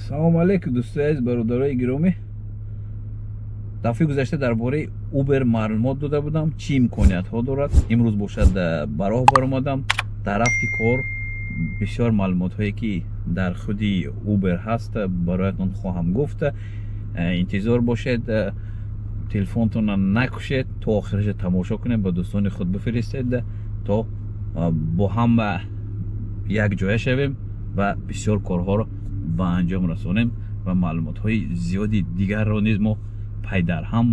Салом алейкум дӯстои азиз, бародарои гиромӣ. Дафъаи гузашта дар бораи Uber маълумот дода будам, чӣ имкониятҳо дорад. Имрӯз бошад ба роҳ баромадам. Дар рафти кор бисёр маълумотҳое ки дар худи Uber ҳаст бароятон хоҳам гуфт. Интизор бошед, телефонтонро накушед, то охираша тамошо кунед, ба дӯстони худ бифиристед, то бо ҳам як ҷоя шавем ва бисёр корҳоро ба анҷом расонем ва маълумотҳои зиёди дигарро низ мо пайдарҳам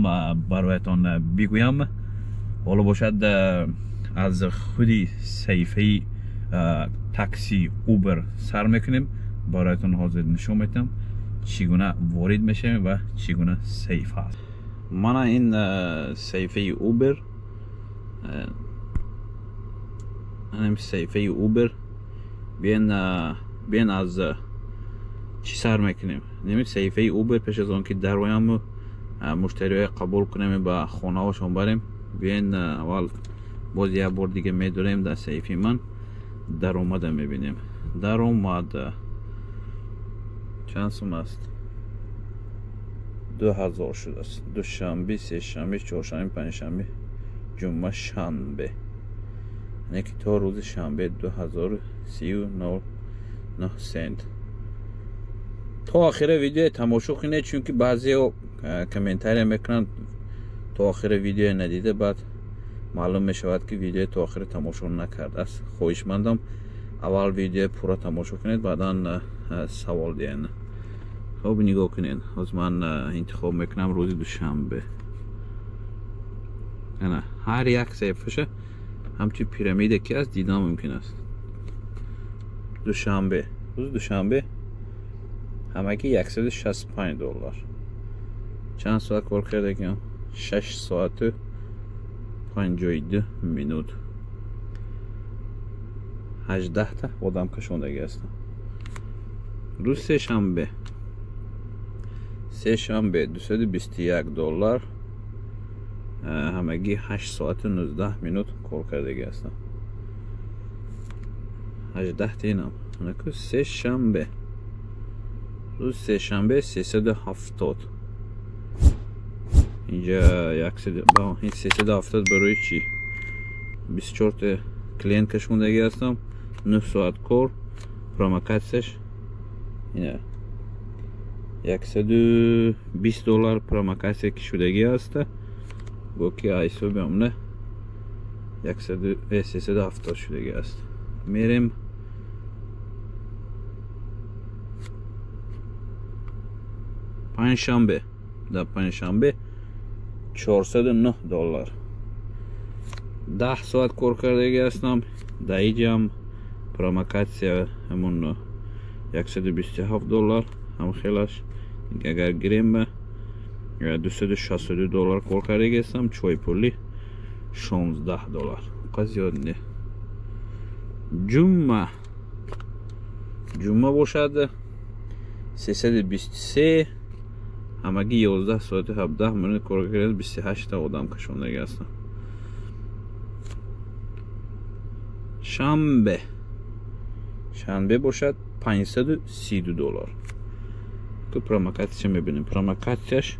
бароятон бигӯям. Ҳоло бошад аз худи саҳифаи такси Uber сар мекунем, бароятон ҳозир нишон медиҳам чӣ гуна ворид мешавем ва чӣ гуна саҳифа аст. Мана ин саҳифаи Uber, саҳифаи Uber. Биен аз чӣ сар мекунем? Саҳифаи Uber пеш аз он ки дарояму муштариҳое қабул кунем ба хонаҳошон барем, биен аввал боз як бор дига медорем дар саҳифаи ман даромада мебинем. Даромад чанд сум аст? 2000 шудааст. Душанбе, сешанбе, чоршанбе, панҷшанбе, ҷумъа, шанбе. Яъне ки то рӯзи шанбе 2030,09 сент. То охири видео тамошо кунед, чунки баъзеҳо комментария мекунанд, то охири видео надида, баъд маълум мешавад ки видео то охири тамошо накардааст. Хоҳишмандам аввал видео пурра тамошо кунед, баъдан савол диҳед. Хоб нигоҳ кунед, ҳозир ман интихоб мекунам рӯзи душанбе. Ана ҳар як саҳифаша ҳамчун пирамида ки аст дидан мумкин аст. Душанбе, рӯзи душанбе ҳамагӣ 165 доллар. Чанд соат кор кардагиам? 6 соату 52 минут. 18 одам кашондагӣ ҳастам. Рӯз сешанбе, сешанбе 221 доллар. Ҳамагӣ 8 соату 19 минут кор кардагӣ ҳастам. 18 инам. Анаку сешанбе, рӯз сешанбе 370. Инҷа 370 барои чӣ? 24 клиент кашондагӣ ҳастам, 9 соат кор, промокатсияш ина 120 доллар промокатсия ки шудагӣ аст. Бо ки ҳисоби ҳамна 370 шудагӣ аст. Мерем панҷшанбе. Дар панҷшанбе 409 доллар. 10 соат кор кардагӣ ҳастам. Дар иҷам промокатсия ҳамон 127 доллар ҳам хелаш. Агар гирем 262 доллар кор кардагӣ ҳастам. Чойпулӣ 16 доллар. Қа зиёд не. Ҷумъа, ҷумъа бошад 323. Ҳамагӣ 11 соату 17 минут кор карда, 28 та одам кашондагӣ ҳастам. Шанбе, шанбе бошад 532 доллар. Ку промокатсия мебинем. Промокатсияш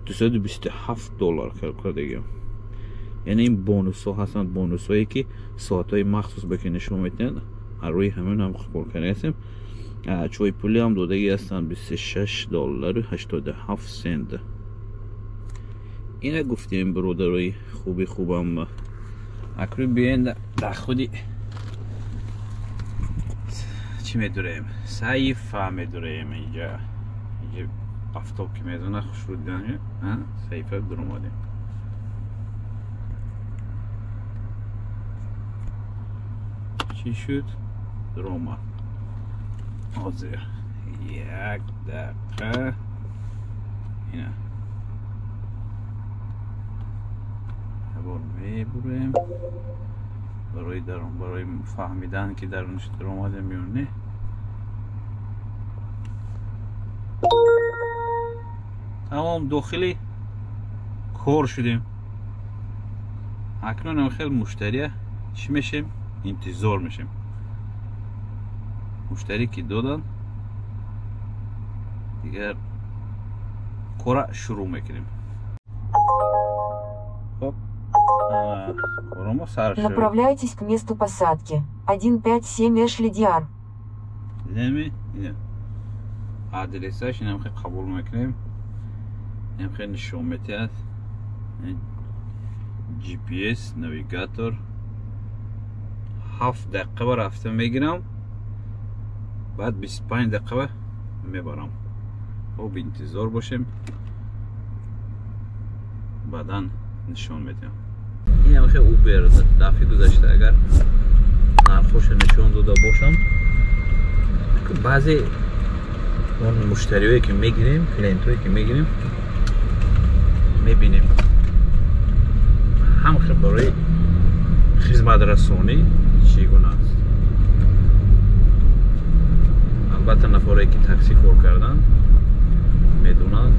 227 доллар кардагиам. Яъне ин бонусҳо ҳастанд, бонусҳое ки соатҳои махсус ба ки нишон медиҳанд, рӯи ҳамин ҳам кор карда ҳастем. Чойпулӣ ҳам додагӣ ҳастанд 26 доллару 87 сент. Ина гуфтем бародарои хуби хубам. Акнун биёен дар худи чӣ медорем? Саҳифа медорем. Инҷа инҷа афтоб ки мезана хушрӯ дидан, саҳифа дуромадем. Чӣ шуд? Дуромад. Ҳозир як дақиқа. Ина бор мебурем барои барои фаҳмидан ки дарунаш даромадем ё не. Тамом, дохили кор шудем. Акнун хел муштария чӣ мешем? Интизор мешем. Муштарӣ ки додан Дигар кора шурӯъ мекунем. Хоб, корамо сар шуд. Направляйтесь к месту посадки. 157 Эшли Диар. Дидеми? Ина адресаш инам хе қабул мекунем. Инам хе нишон метиҳад. GPS навигатор 7 дақиқа рафта мегирам, баъд 25 дақиқа мебарам. Хоб, интизор бошем, баъдан нишон медиҳам. Инам хе Uber дафъи гузашта агар нархоша нишон дода бошам, баъзе он муштариҳое ки мегирем, клиентҳое ки мегирем, мебинем ҳам хе барои хизматрасонӣ чӣ гуна аст. Албатта нафарое ки такси кор кардан медонанд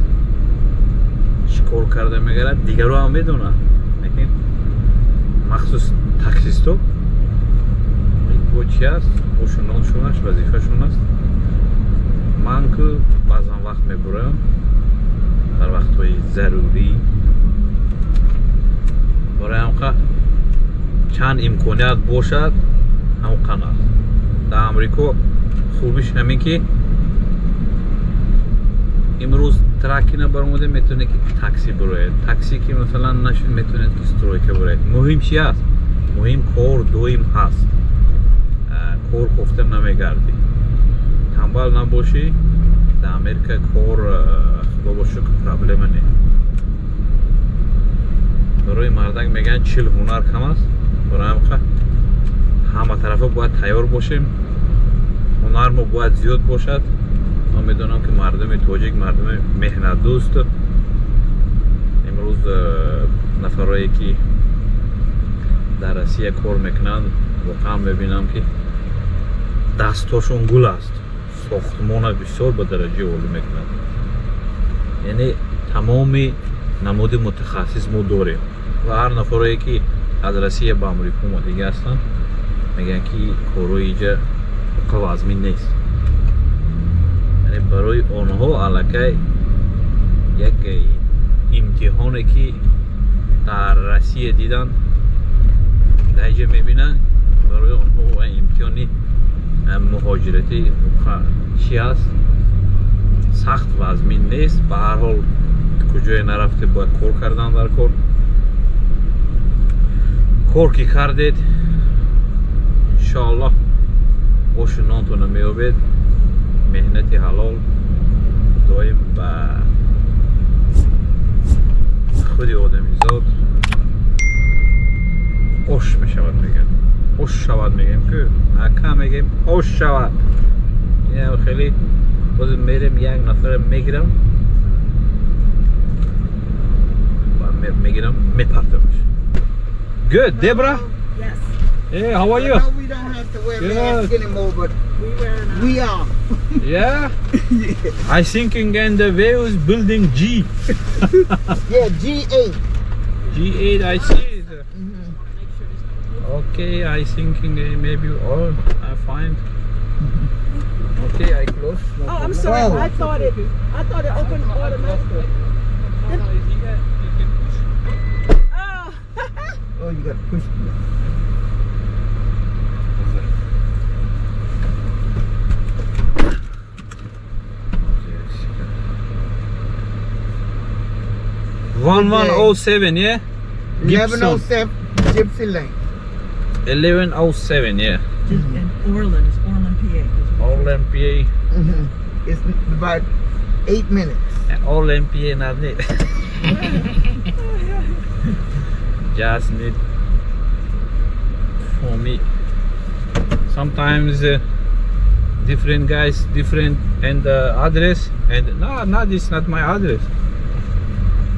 чӣ кор карда мегарад, дигаро ҳам медонанд, лекин махсус таксисто бо чи аст, ошу ноншонаш, вазифашон аст. Ман ку баъзан вақт мебурам дар вақтҳои зарурӣ. Барои ҳамқа чанд имконият бошад, ҳамқан аст. Дар Амрико хубиш ҳамин ки имрӯз тракина баромадем, метавонед ки такси буроед. Такси ки масалан нашуд, метавонед ки стройка буроед. Муҳим чи аст? Муҳим кор доим ҳаст. Кор кофта намегардӣ. Тамбал набошӣ, дар Америка кор худо бо шукр проблема не. Барои мардак мегӯянд 40 ҳунар кам аст. Барои ҳамқа ҳама тарафа бояд тайёр бошем. Ҳунар мо бояд зиёд бошад. Ман медонам ки мардуми тоҷик мардуми меҳнатдӯст. Имрӯз нафарое ки дар Россия кор мекунанд, воқеан мебинам ки дастҳошон гул аст. Сохтмона бисёр ба дараҷаи олӣ мекунанд. Яъне тамоми намуди мутахассис мо дорем ва ҳар нафарое ки аз Россия ба Амрико омадагӣ ҳастанд, мегӯянд ки корҳои иҷа вазмин нест. Яъне барои онҳо аллакай як имтиҳоне ки дар Россия диданд, дар иҷа мебинанд, барои онҳо имтиҳони муҳоҷиратӣ чи аст, сахт вазмин нест. Ба ҳар ҳол куҷое нарафте бояд кор кардан дар кор. Кор ки кардед, иншоаллоҳ ошу нонтона меёбед. Меҳнати ҳалол доим ба худи одамизод ош мешавад, мегӯям. Ош шавад мегӯем ку, ака мегӯем ош шавад. Инам хеле боз мерем як нафара мегирам ва мегирам мепартамаш. Good, Debra? Yes. Hey, how are you? I know we don't have to wear masks anymore, but we wear them. We are. Yeah? Yeah. I thinking in the Wales building G. Yeah, G8. G8, I see. Okay, I thinking maybe all I find. Okay, I close. No Oh, I'm problem. sorry. Oh. I thought it opened automatically. Oh. Oh, you got to push me. One 107, yeah? 1107 Gypsy Lane. 1107, yeah. And Orland is Orland, PA. Orland, PA. Mm-hmm. It's about 8 minutes. Orland, PA, not need. Just need for me. Sometimes different guys, different and address, and no, not it's not my address.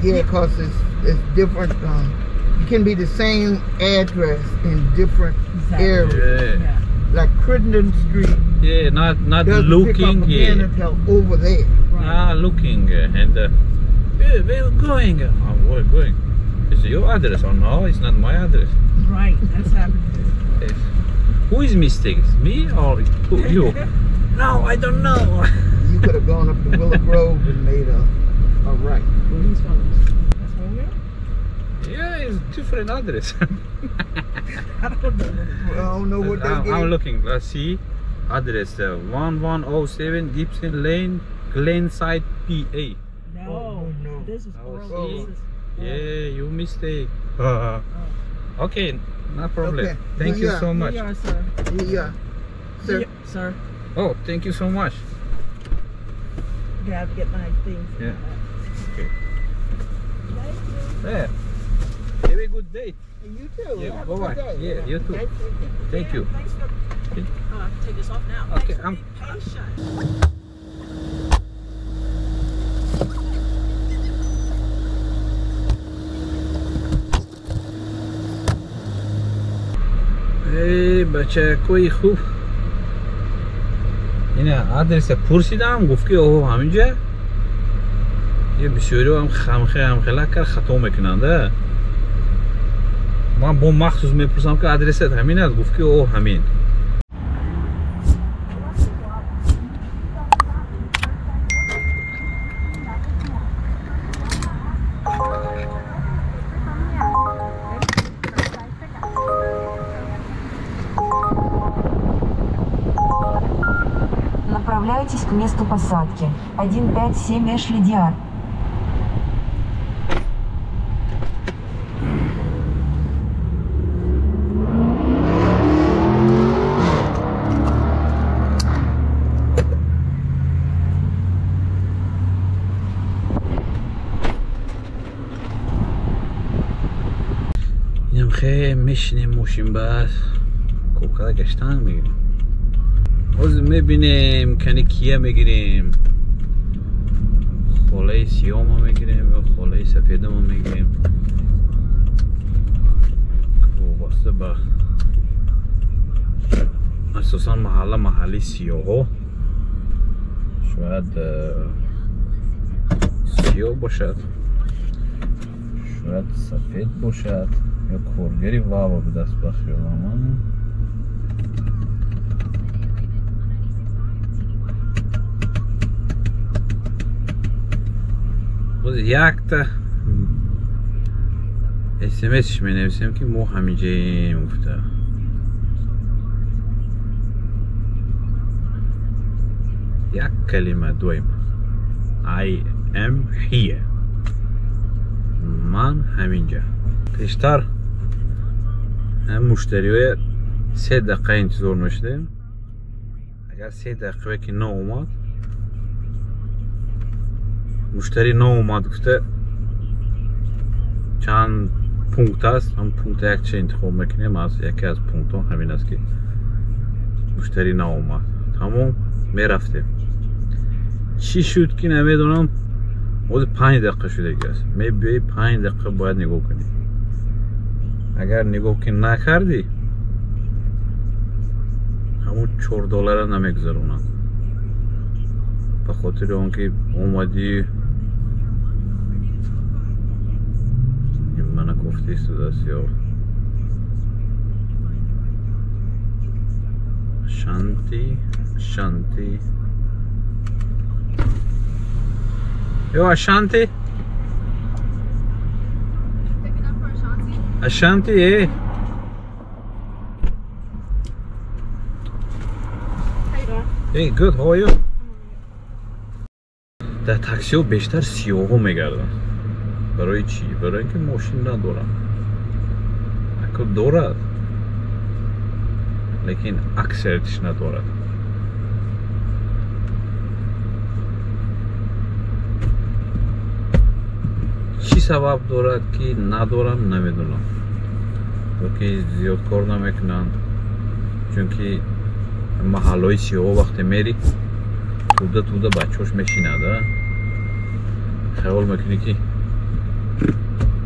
Yeah, cause it's different. It can be the same address in different areas. Yeah. Yeah. Like Crittenden Street. Yeah, not doesn't looking pick up here. again until over there. Right. Not looking and where we're going? Oh, we're going. Is it your address or no? It's not my address. Right, that's happened to me before. Yes. Who is mistakes? Me or who, you? No, I don't know. You could have gone up to Willow Grove and made a right. Where he's from. That's where we are? Yeah, it's different address. I don't know what it is. I don't know what they I'm gave. looking. Let's see. Address 1107 Gibson Lane, Glenside, PA. No, Oh, no. This is Oh, Orland. see? This is Yeah, you mistake. Okay, no problem. Okay. Thank you Yeah. so much. Here you are, sir. Yeah. Sir. Yeah, sir. Oh, thank you so much. You have to get my things. Yeah. Okay. Thank you. Yeah. Have a good day. You too. Yeah, Have a bye-bye. good day. Yeah, you too. Nice weekend. Thank you. Thanks for. Oh, I can take this off now. Okay, Thanks for being patient. Эй, бачакои хуб, ина адреса пурсидам, гуфт ки оҳо ҳаминҷа. Е бисёриҳо ҳам хамхела кар хато мекунанд. Ман бо махсус мепурсам ки адресат ҳамин аст, гуфт ки оҳ ҳамин. Направляйтесь к месту посадки. 157 Эшли Диар. Инам хе мешинем мошин бас кокада гаштан мегирем. Ҳозир мебинем кани кия мегирем, холаи сиёма мегирем ё холаи сафедама мегирем. Вобаста ба асосан маҳалла маҳалли сиёҳо, шояд сиёҳ бошад, шояд сафед бошад ё коргари вава будаст ба хиёламан. Боз якта смсш менависем ки мо ҳаминҷаем гуфта. Як калима дуем. I am here. Ман ҳаминҷа. Пештар ҳам муштариҳоя 3 дақиқа интизор мешудем. Агар 3 дақиқа ки наомад, муштарӣ наомад гуфта чанд пункт аст, ҳам пункт якча интихоб мекунем, аз яке аз пунктҳо ҳамин аст ки муштарӣ наомад. Тамом, мерафтем. Чӣ шуд ки намедонам, ҳозир 5 дақиқа шудагӣ аст. Мебиёӣ 5 дақиқа бояд нигоҳ кунӣ. Агар нигоҳ ки накардӣ, ҳамун 4 доллара намегузаронанд. Ба хотири он ки омадӣ мана кофта истодааст ё Шанти, Шанти. Ё Ашанти? Ashanti, eh? Hey, good, how are you? Дар таксиҳо бештар сиёҳҳо мегарданд. Барои чӣ? Барои ин ки мошин надоранд. Ако дорад, лекин аксариятиш надорад. Чӣ сабаб дорад ки надорам, намедонам. Ё ки зиёд кор намекунанд. Чунки маҳаллаҳои сиёҳҳо вақте мери, туда туда бачаҳош мешинад, а? Хаёл мекунӣ ки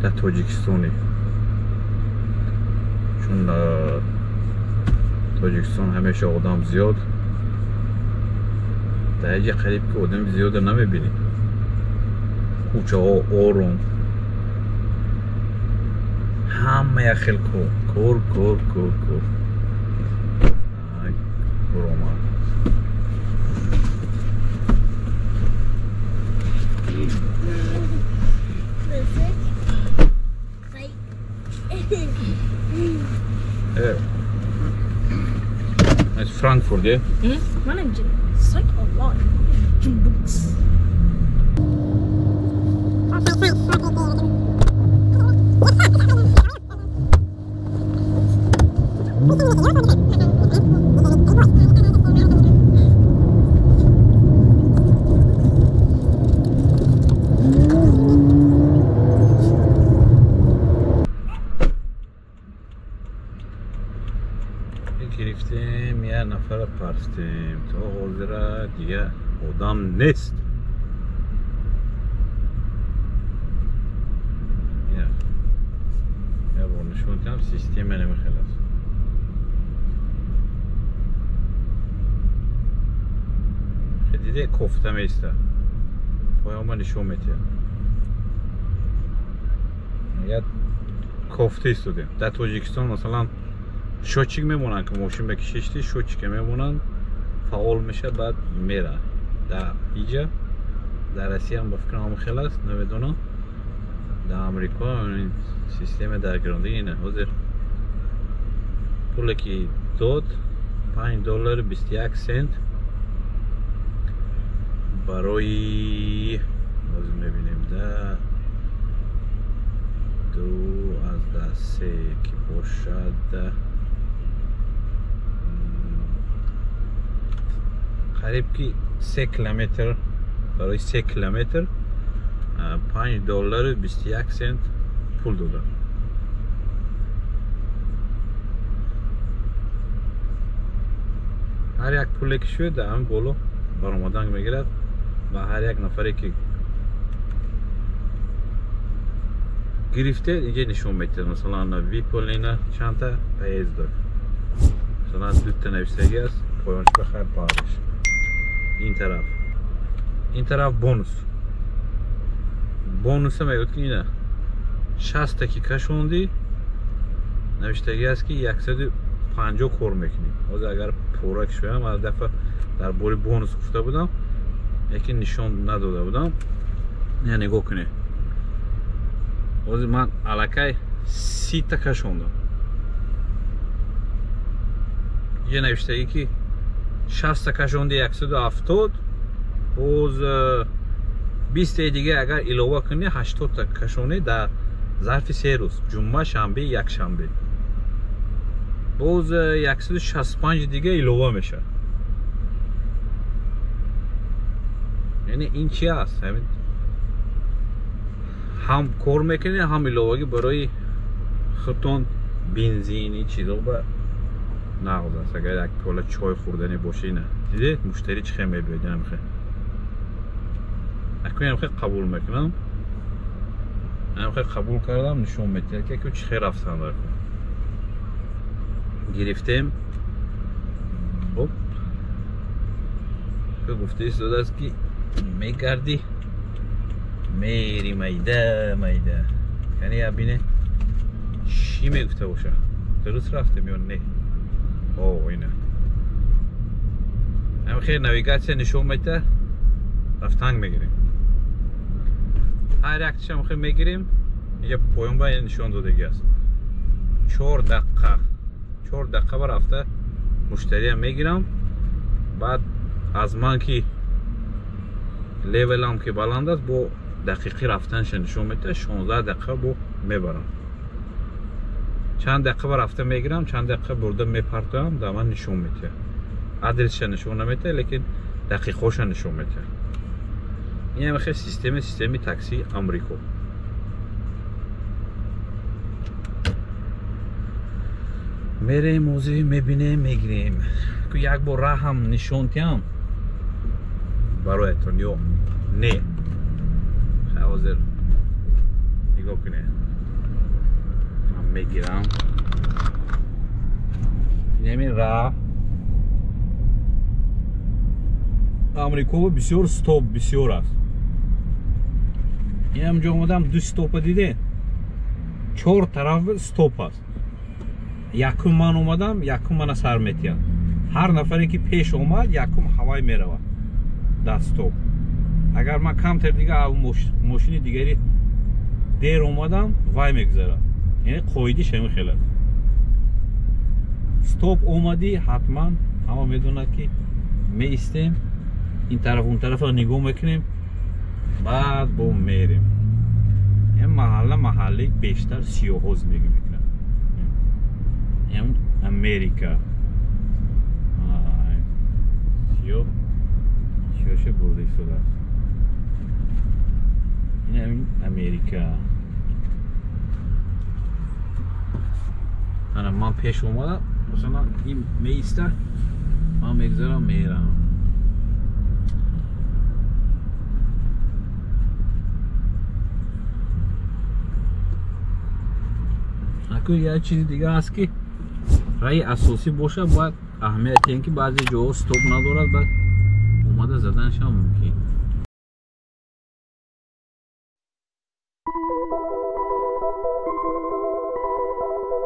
дар Тоҷикистонӣ. Чун Тоҷикистон ҳамеша одам зиёд, дар ҷа қариб ки одами зиёда намебинӣ. Кӯчаҳо ором, ҳама як хел кор, кор, кор, кор, кор. Ай, буромад. It's Frankfurt, yeah? Managing. It's like a lot. Books. Гирифтем, як нафара парстем. То ҳозира дига одам нест. Я бор нишон диҳам, система намехел аст. Диде кофта меиста. Поёма нишон метиҳад. Я кофта истодем. Дар Тоҷикистон масалан счётчик мемонанд, ки мошин ба кишишти, счётчика мемонанд, фаъол мешавад, баъд мера. Дар иҷа, дар Россия ҳам ба фикрам ҳамон хел аст, намедонам. Дар Амрико система дар гирондагӣ ина. Ҳозир пуле ки дод $5.21 барои ҳозир мебинем да 2.3 ки бошад қариб ки 3 километр, барои 3 километр $5.21 пул додам. Ҳар як пуле ки шуд дар ҳамин боло баромадан мегирад ва ҳар як нафаре ки гирифте инҷа нишон медиҳад. Масалан виполина чандта поездок, масалан дута навиштагӣ аст, поёнш бахайр париш. Ин тараф бонус. Бонуса мегӯяд ки ина 60 ки кашондӣ, навиштагӣ аст ки 150 кор мекунӣ. Ҳозир агар пурра кишоям, ҳар дафъа дар бори бонус гуфта будам, лекин нишон надода будам. Я нигоҳ кунед. Ҳозир ман аллакай 30 та кашондам. Инҷа навиштагӣ ки 60 та кашонди 170, боз 20 таи дига агар илова кунӣ 80 та кашонӣ дар зарфи 3 рӯз, ҷумъа, шанбе, якшанбе. Боз 165 дига илова мешавад. Яъне ин чи аст? Ҳамин ҳам кор мекунед, ҳам иловагӣ барои худтон бензини чизо ба нағз аст. Агар як пиёла чой хӯрданӣ бошӣ, ина дидед муштарӣ чӣ хел мебиёд, ҳамхел акун ҳамхел қабул мекунам, ҳамхел қабул кардам, нишон медиҳад ки акун чӣ хел рафтан дар кун. Гирифтем. Хоб, гуфта истодааст ки мегардӣ, мери майда майда. Яъне я бине чӣ мегуфта боша, дуруст рафтем ё не? О, ина ҳамхел навигатсия нишон медиҳад, рафтанг мегирем. Ҳар яктиша ҳамхел мегирем. Инҷа поён ба нишон додагӣ аст. 4 дақиқа, 4 дақиқа ба рафта муштариам мегирам. Баъд аз ман ки левелам ки баланд аст, бо дақиқи рафтанша нишон медиҳад, 16 дақиқа бо мебарам. Чанд дақиқа ба рафта мегирам, чанд дақиқа бурда мепартоям, дар ман нишон медиҳад. Адресша нишон намедиҳад, лекин дақиқаҳоша нишон медиҳад. Ин ҳам хел системи таксии Амрико. Мерем, ҳозир мебинем, мегирем. Як бор раҳ ҳам нишон диҳам бароятон ё не? Ҳозир нигоҳ кунед, ман мегирам. Инами раҳ Амрико бисёр стоп бисёр аст. Инам ҷо омадам, ду стопа диде, 4 тараф стоп аст. Якум ман омадам, якум мана сар метиҳад. Ҳар нафаре ки пеш омад, якум ҳавай меравад дар стоп. Агар ман камтар дига мошини дигари дер омадам, вай мегузарад. Яъне қоидиш ҳамин хел аст. Стоп омадӣ, ҳатман Ҳама медонад, ки меистем, ин тараф он тарафро нигоҳ мекунем, баъд бо мерем. Ин маҳалла маҳаллаи бештар сиёҳҳо зиндагӣ мекунанд. Ин Америка. Сиёҳ сиёҳша бурда истодааст. Ин ҳамин Америка. Ана ман пеш омадам, масалан, ин меиста, ман мегузарам, мерам. Аку як чизи дигар аст, ки раи асосӣ бошад, бояд аҳамият диҳем, ки баъзе ҷоҳо стоп надорад, баъд омада заданашам мумкин.